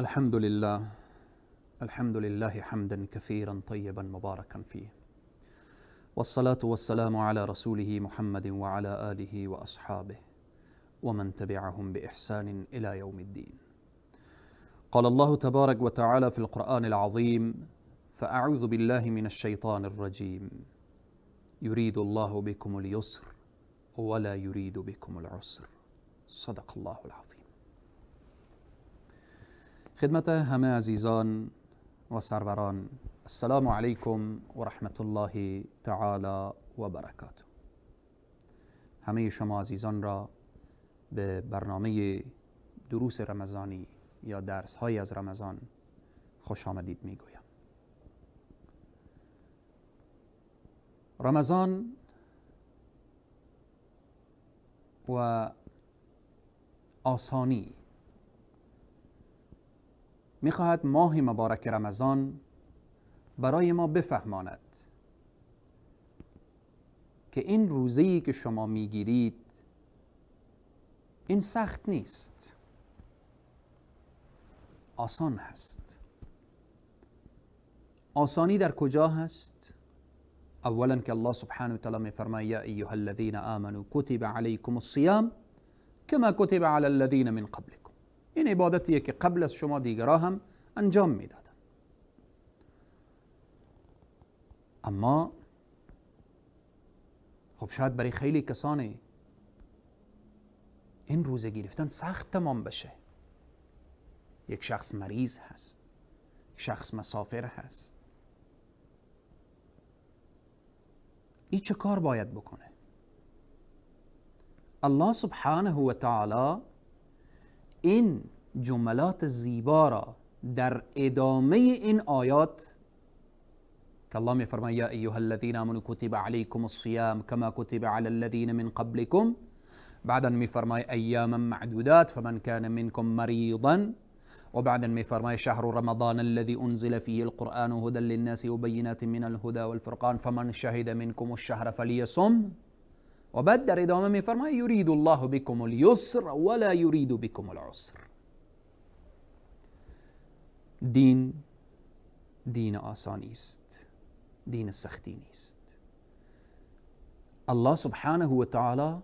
الحمد لله، الحمد لله حمدا كثيرا طيبا مباركا فيه، والصلاة والسلام على رسوله محمد وعلى آله وأصحابه ومن تبعهم بإحسان إلى يوم الدين. قال الله تبارك وتعالى في القرآن العظيم: فأعوذ بالله من الشيطان الرجيم، يريد الله بكم اليسر ولا يريد بكم العسر. صدق الله العظیم. خدمت همه عزیزان و سروران، السلام علیکم و رحمت الله تعالی و برکاته. همه شما عزیزان را به برنامه دروس رمضانی یا درس های از رمضان خوش آمدید میگویم. رمضان و آسانی میخواهد ماه مبارک رمضان برای ما بفهماند که این روزه‌ای که شما میگیرید این سخت نیست، آسان هست. آسانی در کجا هست؟ اولا که الله سبحانه و تعالی میفرماید: یا ایها الذین آمنوا کتب علیکم الصیام کما کتب علی الذین من قبلکم. این عبادتیه که قبل از شما دیگرها هم انجام میدادن. اما خب شاید برای خیلی کسانی این روزه گرفتن سخت تمام بشه. یک شخص مریض هست، یک شخص مسافر هست، این چه کار باید بکنه؟ الله سبحانه و تعالی این جملات زیبا را در ادامه این آیات که الله میفرماید: یا ایها الذین آمنوا کتب علیکم الصیام کما کتب علی الذین من قبلکم، بعدا میفرماید ایاما معدودات فمن کان منکم مریضا، و بعدا میفرماید شهر رمضان الذي انزل فيه القرآن هدى للناس وبينات من الهدى والفرقان فمن شهد منكم الشهر فليصم، و بعد در ادامه میفرماید یرید الله بكم اليسر ولا یرید بكم العسر. دین دین آسانی است، دین سختی نیست. الله سبحانه و تعالی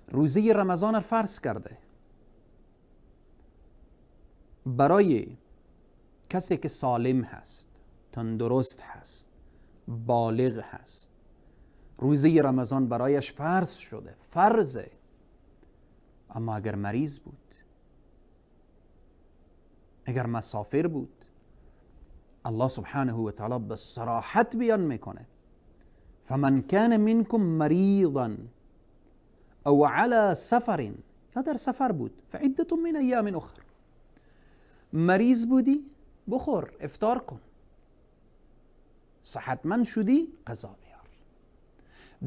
روزه رمضان را فرض کرده برای کسی که سالم هست، تندرست هست، بالغ هست. روزه رمضان برایش فرض شده، فرضه. اما اگر مریض بود، اگر مسافر بود، الله سبحانه و تعالی به صراحت بیان میکنه: فمن کان منکم مریضا او علی سفر، یا در سفر بود، فعدة من ایام اخر. مریض بودی بخور، افطار کن. صحتمند شدی قضا بیار.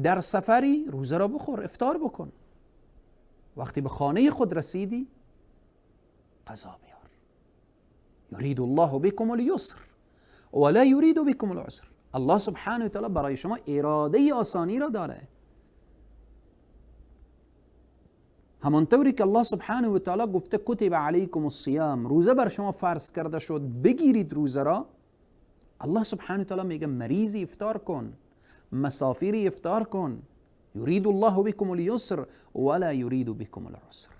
در سفری روزه را بخور، افطار بکن. وقتی به خانه خود رسیدی قضا بیار. یرید الله بكم اليسر ولا یرید بكم العسر. الله سبحانه و تعالی برای شما اراده آسانی را داره. همانطوری که الله سبحانه و تعالی گفته کتب علیکم الصیام، روزه بر شما فرض کرده شد، بگیرید روزه را. الله سبحانه و تعالی میگه مریضی افطار کن، مسافری افطار کن. یرید الله بكم اليسر ولا یرید بكم العسر.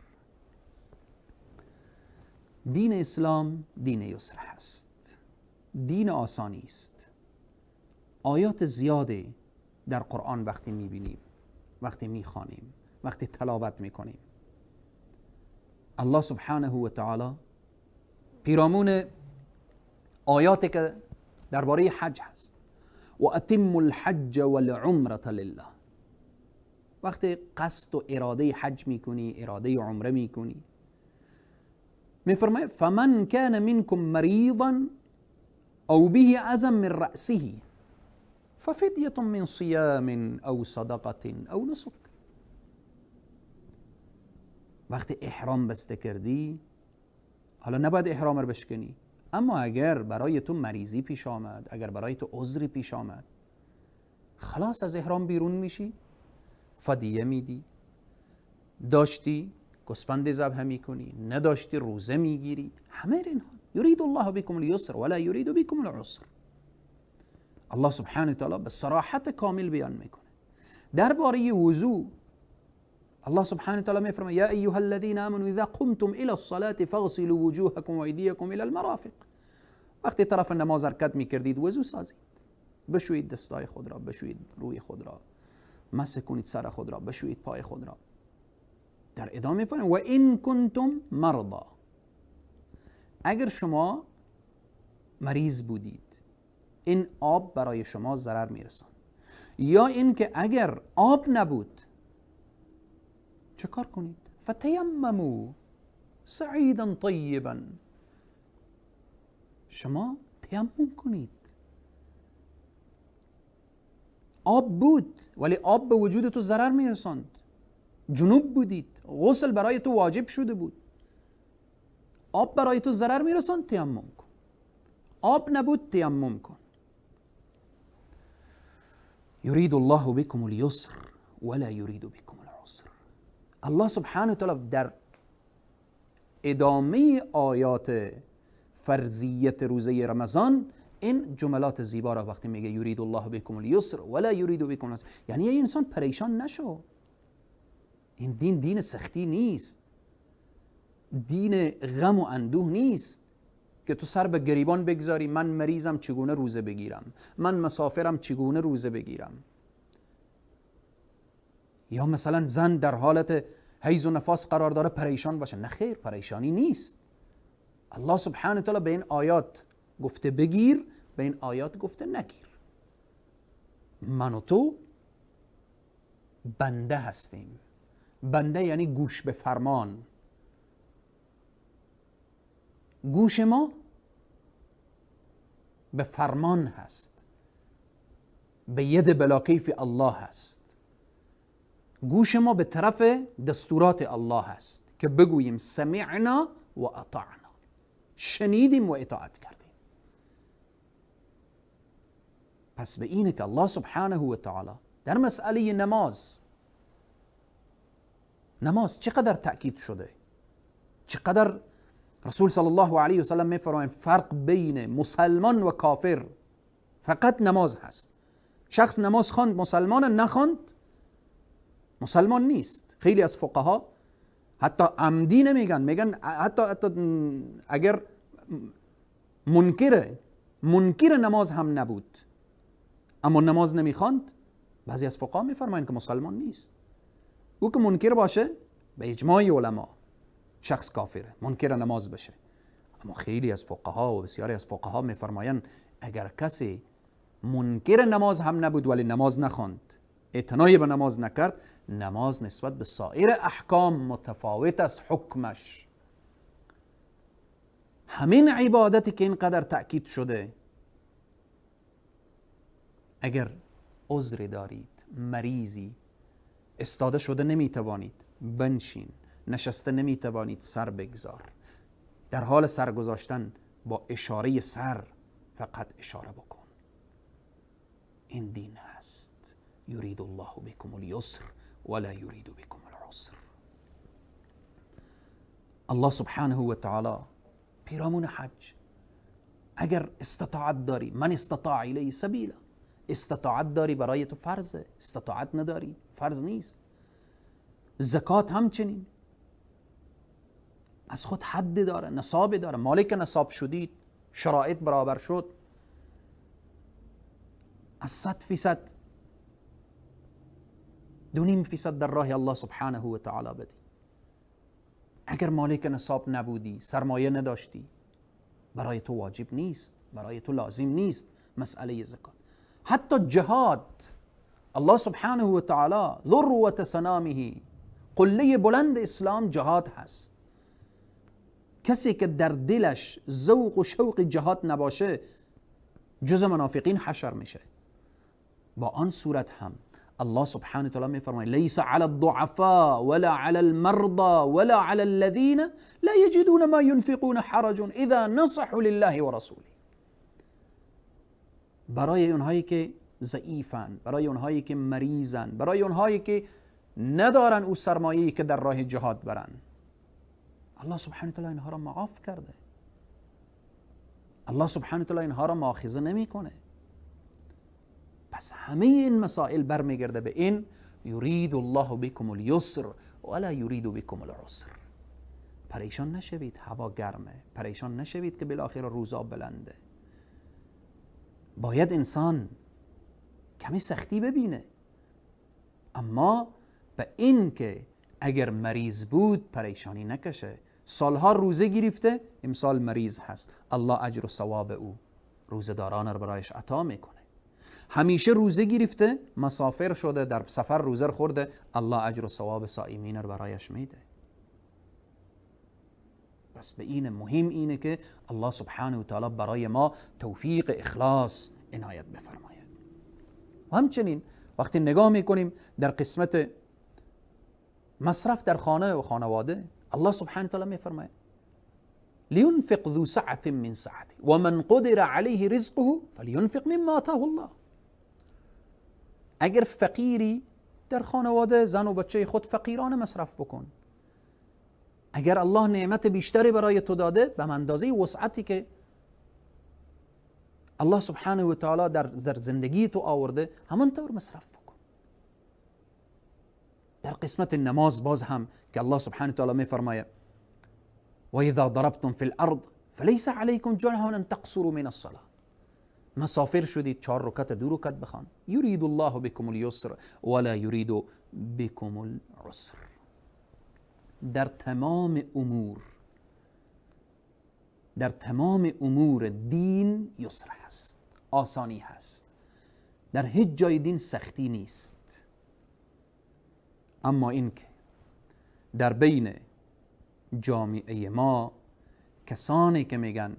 دین اسلام دین یسر هست، دین آسانی است. آیات زیادی در قرآن وقتی میبینیم، وقتی میخوانیم، وقتی تلاوت میکنیم، الله سبحانه و تعالی پیرامون آیاتی که درباره حج هست، و اتم الحج والعمره لله، وقتی قصد و اراده حج میکنی، اراده عمره میکنی، میفرماید فمن کان منکم مریضا او به اذى من رأسه ففدیة من صیام او صدقة او نسک. وقتی احرام بسته کردی، حالا نباید احرام رو بشکنی، اما اگر برای تو مریضی پیش آمد، اگر برای تو عذری پیش آمد، خلاص از احرام بیرون میشی، فدیه میدی، داشتی گوسفند ذبح میکنی، نداشتی روزه میگیری، همه اینها یرید الله بكم اليسر ولا یرید بكم العسر. الله سبحانه و تعالی به صراحت کامل بیان میکنه. درباره وضوء الله سبحانه و تعالی میفرماید یا ایها الذین آمنوا اذا قمتم الى الصلاة فاغسلوا وجوهكم وایدیکم الى المرافق. وقتی طرف نماز حرکت میکردید وضو سازید، بشویید دستای خود را، بشویید روی خود را، مسح کنید سر خود را، بشویید پای خود را. در ادامه میفرماید و ان کنتم مرضا، اگر شما مریض بودید این آب برای شما ضرر میرساند، یا اینکه اگر آب نبود چه کار کنید؟ فتیمموا صعیدا طیبا، شما تیمم کنید. آب بود ولی آب به وجود تو ضرر میرساند، جنوب بودید، غسل برای تو واجب شده بود، آب برای تو ضرر میرساند، تیمم کن. آب نبود تیمم کن. یرید الله بكم اليسر ولا یرید بكم العسر. الله سبحانه و تعالی در ادامه آیات فرضیت روزه رمضان این جملات زیبا را وقتی میگه یرید الله بكم اليسر ولا یرید بكم العسر، یعنی یه انسان پریشان نشو. این دین دین سختی نیست، دین غم و اندوه نیست که تو سر به گریبان بگذاری من مریضم چگونه روزه بگیرم، من مسافرم چگونه روزه بگیرم، یا مثلا زن در حالت حیض و نفاس قرار داره پریشان باشه. نه خیر، پریشانی نیست. الله سبحانه و تعالی به این آیات گفته بگیر، به این آیات گفته نگیر. من و تو بنده هستیم. بنده یعنی گوش به فرمان. گوش ما به فرمان هست، به ید بلا کیف الله هست. گوش ما به طرف دستورات الله هست که بگوییم سمعنا و اطعنا، شنیدیم و اطاعت کردیم. پس به اینه که الله سبحانه و تعالی در مسئله نماز، نماز چقدر تأکید شده، چقدر رسول صلی الله علیه و سلم میفرمایند فرق بین مسلمان و کافر فقط نماز هست. شخص نماز خواند مسلمان، نخواند مسلمان نیست. خیلی از فقها حتی عمدی نمیگن، میگن حتی اگر منکر نماز هم نبود اما نماز نمیخواند، بعضی از فقها میفرمایند که مسلمان نیست. او که منکر باشه به اجماع علما شخص کافره، منکر نماز بشه. اما خیلی از فقها و بسیاری از فقها میفرمایند اگر کسی منکر نماز هم نبود ولی نماز نخواند، اعتنای به نماز نکرد، نماز نسبت به سایر احکام متفاوت است حکمش. همین عبادتی که اینقدر تأکید شده، اگر عذر دارید، مریضی، استاده شده نمیتوانید، بنشین، نشسته نمیتوانید، سر بگذار. در حال سر گذاشتن با اشاره سر فقط اشاره بکن. این دین هست. یرید الله بكم اليسر ولا یرید بكم العسر. الله سبحانه و تعالی پیرامون حج، اگر استطاعت داری، من استطاع الیه سبیلا، استطاعت داری برای تو فرضه، استطاعت نداری فرض نیست. زکات همچنین از خود حد داره، نصاب داره. مالک نصاب شدید، شرایط برابر شد، از 100% 2.5% در راه الله سبحانه و تعالی بدی. اگر مالک نصاب نبودی، سرمایه نداشتی، برای تو واجب نیست، برای تو لازم نیست مسئله زکات. حتی جهاد، الله سبحانه و تعالی ذروة سنامه، قله بلند اسلام جهاد هست. کسی که در دلش ذوق و شوق جهاد نباشه جز منافقین حشر میشه. با آن صورت هم الله سبحانه وتعالى میفرماید ليس على الضعفاء ولا على المرضى ولا على الذين لا يجدون ما ينفقون حرج اذا نصحوا لله ورسوله. برای اونهایی که ضعیفن، برای اونهایی که مریضن، برای اونهایی که ندارن او سرمایه‌ای که در راه جهاد برن، الله سبحانه وتعالى اینها را معاف کرده. الله سبحانه و تعالی اینها را مؤاخذه نمیکنه. پس همه این مسائل برمیگرده به این یرید الله بكم اليسر ولا یرید بكم العسر. پریشان نشوید هوا گرمه، پریشان نشوید که بالاخره روزا بلنده. باید انسان کمی سختی ببینه، اما به این که اگر مریض بود پریشانی نکشه. سالها روزه گرفته، امسال مریض هست، الله اجر و ثواب او روزه‌داران رو برایش عطا میکنه. همیشه روزه گرفته، مسافر شده، در سفر روزه خورده، الله اجر و ثواب صائمین رو برایش میده. بس به این مهم اینه که الله سبحانه و تعالی برای ما توفیق اخلاص عنایت بفرماید. و همچنین وقتی نگاه میکنیم در قسمت مصرف در خانه و خانواده، الله سبحانه و تعالی میفرماید لینفق ذو سعة من سعته ومن قدر علیه رزقه فلینفق مما آتاه الله. اگر فقیری در خانواده، زن و بچه خود فقیرانه مصرف بکن. اگر الله نعمت بیشتری برای تو داده، به اندازه وسعتی که الله سبحانه و تعالی در زندگی تو آورده، همانطور مصرف بکن. در قسمت نماز باز هم که الله سبحانه و تعالی میفرماید و اذا ضربتم فی الارض فلیس علیکم جناح ان تقصروا من الصلاه. مسافر شدید، 4 رکعت 2 رکعت بخوان. یرید الله بكم اليسر ولا یرید بكم العسر. در تمام امور، در تمام امور دین یسر هست، آسانی هست. در هیچ جای دین سختی نیست. اما اینکه در بین جامعه ما کسانی که میگن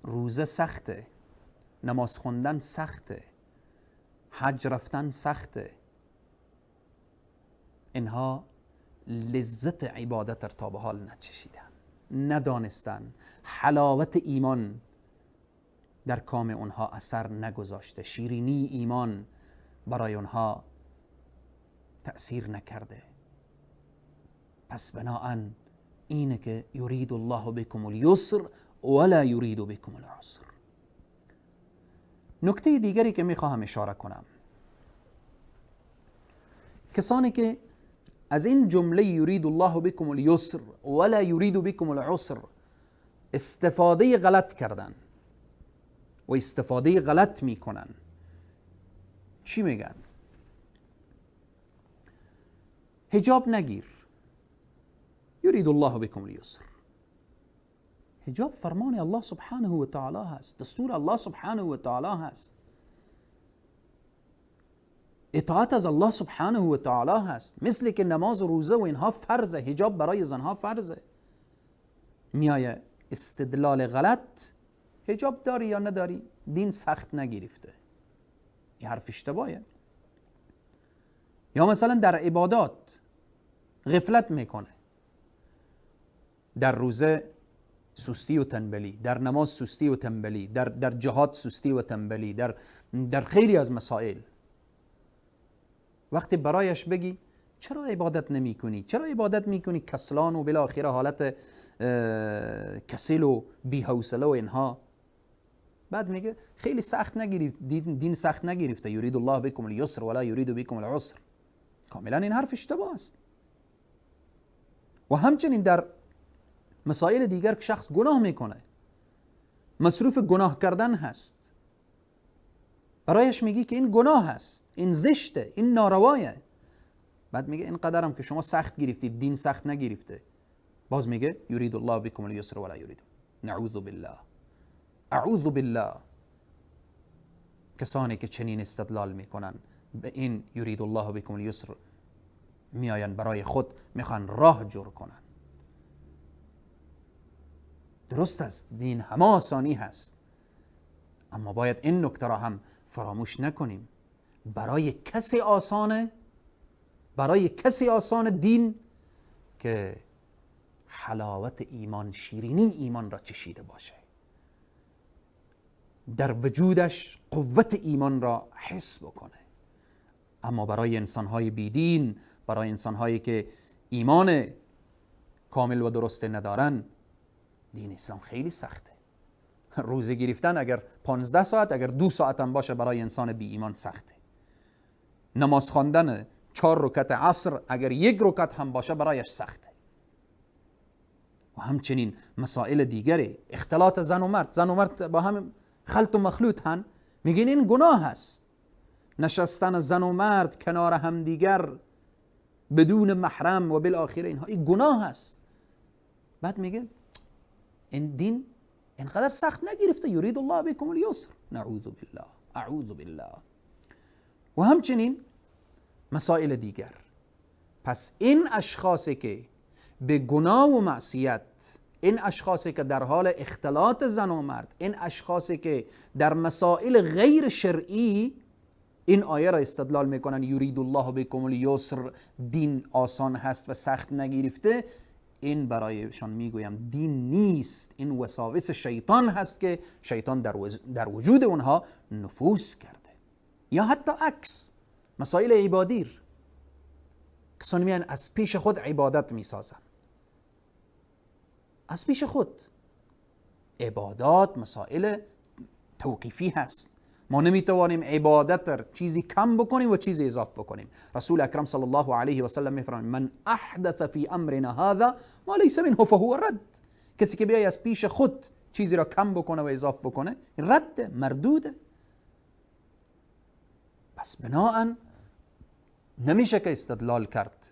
روزه سخته، نماز خوندن سخته، حج رفتن سخته، اینها لذت عبادت را تا به حال نچشیدن، ندانستن، حلاوت ایمان در کام اونها اثر نگذاشته، شیرینی ایمان برای اونها تأثیر نکرده. پس بناهن اینه که یرید الله بكم اليسر ولا یرید بكم العسر. نکته دیگری که میخواهم اشاره کنم، کسانی که از این جمله یرید الله بكم اليسر ولا یرید بكم العسر استفاده غلط کردن و استفاده غلط میکنن، چی میگن؟ حجاب نگیر، یرید الله بكم اليسر. حجاب فرمان الله سبحانه و تعالی هست، دستور الله سبحانه و تعالی هست، اطاعت از الله سبحانه و تعالی هست. مثل که نماز و روزه و اینها فرضه، حجاب برای زنها فرضه. میایه استدلال غلط، حجاب داری یا نداری دین سخت نگرفته. این حرف اشتباهه. یا مثلا در عبادات غفلت میکنه، در روزه سستی و تنبلی، در نماز سستی و تنبلی، در جهاد سستی و تنبلی، در خیلی از مسائل. وقتی برایش بگی چرا عبادت نمی کنی، چرا عبادت میکنی، کسلان و بالاخره حالت کسل و بی‌حوصله و اینها، بعد میگه خیلی سخت نگرفت، دین سخت نگرفته، یرید الله بكم اليسر ولا یرید بكم العسر. کاملا این حرف اشتباه است. و همچنین در مسائل دیگر که شخص گناه میکنه، مصروف گناه کردن هست، برایش میگی که این گناه هست، این زشته، این ناروایه، بعد میگه این قدرم که شما سخت گرفتید، دین سخت نگرفته. باز میگه یرید الله بكم اليسر ولا یرید. نعوذ بالله، اعوذ بالله. کسانی که چنین استدلال میکنن به این یرید الله بكم اليسر میآیند برای خود میخوان راه جور کنن. درست است، دین همه آسانی هست، اما باید این نکته را هم فراموش نکنیم. برای کسی آسانه، برای کسی آسان دین که حلاوت ایمان، شیرینی ایمان را چشیده باشه، در وجودش قوت ایمان را حس بکنه. اما برای انسانهای بیدین، برای انسانهایی که ایمان کامل و درست ندارن، دین اسلام خیلی سخته. روزه گرفتن اگر 15 ساعت، اگر 2 ساعت هم باشه برای انسان بی ایمان سخته. نماز خواندن 4 رکعت عصر اگر 1 رکعت هم باشه برایش سخته. و همچنین مسائل دیگری، اختلاط زن و مرد، زن و مرد با هم خلط و مخلوط هن، میگین این گناه هست. نشستن زن و مرد کنار هم دیگر بدون محرم و بالآخره اینها، این گناه هست. بعد میگه این دین اینقدر سخت نگرفته، یرید الله بكم اليسر، نعوذ بالله، اعوذ بالله. و همچنین مسائل دیگر. پس این اشخاصی که به گناه و معصیت، این اشخاصی که در حال اختلاط زن و مرد، این اشخاصی که در مسائل غیر شرعی این آیه را استدلال میکنن، یرید الله بكم اليسر، دین آسان هست و سخت نگرفته، این برایشان میگویم دین نیست، این وساوس شیطان هست که شیطان در وجود اونها نفوذ کرده. یا حتی عکس، مسائل عبادی، کسانی میان از پیش خود عبادت میسازن، از پیش خود. عبادات مسائل توقیفی هست، ما نمیتوانیم عبادت در چیزی کم بکنیم و چیزی اضافه بکنیم. رسول اکرم صلی الله علیه و سلم میفرمایند من احدث فی امرنا هذا ما لیس منه فهو رد. کسی که بیای از پیش خود چیزی را کم بکنه و اضافه بکنه، رد، مردوده. پس بناهن نمیشه که استدلال کرد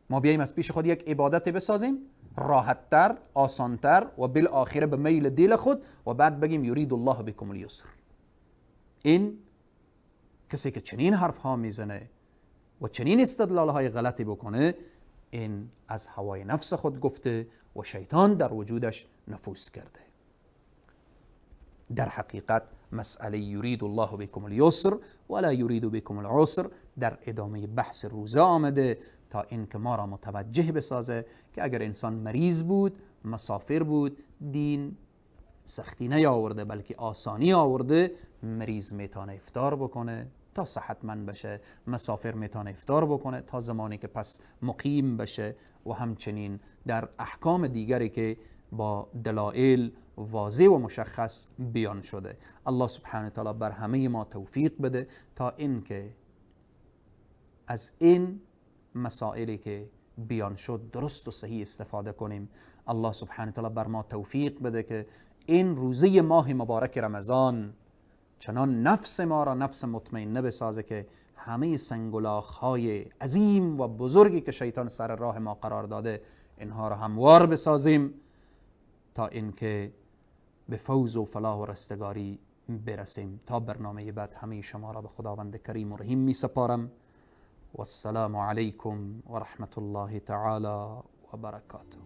ما بیاییم از پیش خود یک عبادت بسازیم راحتتر، آسانتر و بالآخره به میل دل خود، و بعد بگیم یرید الله بكم اليسر. این کسی که چنین حرف ها میزنه و چنین استدلال های غلطی بکنه، این از هوای نفس خود گفته و شیطان در وجودش نفوذ کرده. در حقیقت مسئله یرید الله بكم اليسر ولا یرید بكم العسر در ادامه بحث روزه آمده تا اینکه ما را متوجه بسازه که اگر انسان مریض بود، مسافر بود، دین سختی نیاورده بلکه آسانی آورده. مریض میتونه افطار بکنه تا صحتمند بشه، مسافر میتونه افطار بکنه تا زمانی که پس مقیم بشه، و همچنین در احکام دیگری که با دلایل واضح و مشخص بیان شده. الله سبحانه تعالی بر همه ما توفیق بده تا اینکه از این مسائلی که بیان شد درست و صحیح استفاده کنیم. الله سبحانه تعالی بر ما توفیق بده که این روزه ماه مبارک رمضان چنان نفس ما را نفس مطمئنه بسازه که همه سنگلاخ‌های عظیم و بزرگی که شیطان سر راه ما قرار داده اینها را هموار بسازیم تا اینکه به فوز و فلاح و رستگاری برسیم. تا برنامه بعد همه شما را به خداوند کریم و رحیم می سپارم. والسلام علیکم و رحمت الله تعالی و برکاته.